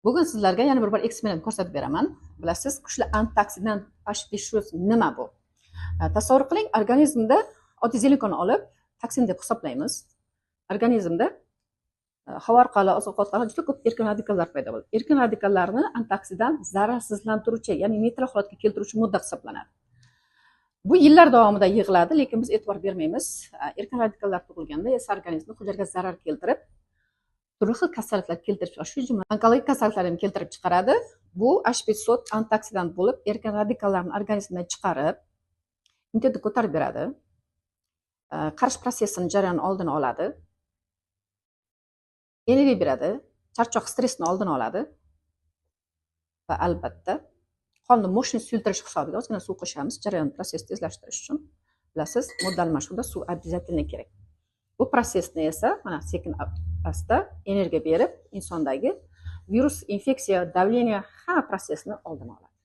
Bugun sizlarga yana bir bor eksperiment ko'rsatib beraman. Bilasiz, kuchli antioksidant H500 nima bu? Tasavvur qiling, organizmda oddiy zelenkani olib, toksin deb hisoblaymiz. Organizmda havo orqali, oziq-ovqat orqali juda ko'p erkin radikallar paydo bo'ladi. Erkin radikallarni antioksidant zararsizlantiruvchi, ya'ni neytral holatga keltiruvchi modda hisoblanadi. Bu yillar davomida yig'iladi, lekin biz e'tibor bermaymiz. Erkin radikallar tug'ilganda esa organizmda hujayraga zarar keltirib, turli xil kasalliklar keltirib chiqaradi. Shu jumladan onkologik kasalliklarni ham keltirib chiqaradi. Bu H500 antioksidant bo'lib, erkin radikallarni organizmdan chiqarib, immunitetni ko'tarib beradi. Qarish prosesini jarayoni oldini oladi. Energiya beradi, charchoq, stressni oldini oladi. Va albatta qonni мощный suyultirish hisobiga ozgina suv qo'shamiz, jarayon prosesni tezlashtirish uchun. Bilasiz, modda almashuvda suv обязательно kerak. Bu prosesni esa mana sekin asta energiya berib, insondagi virus, infeksiya, давление, hamma prosesni oldini oladi.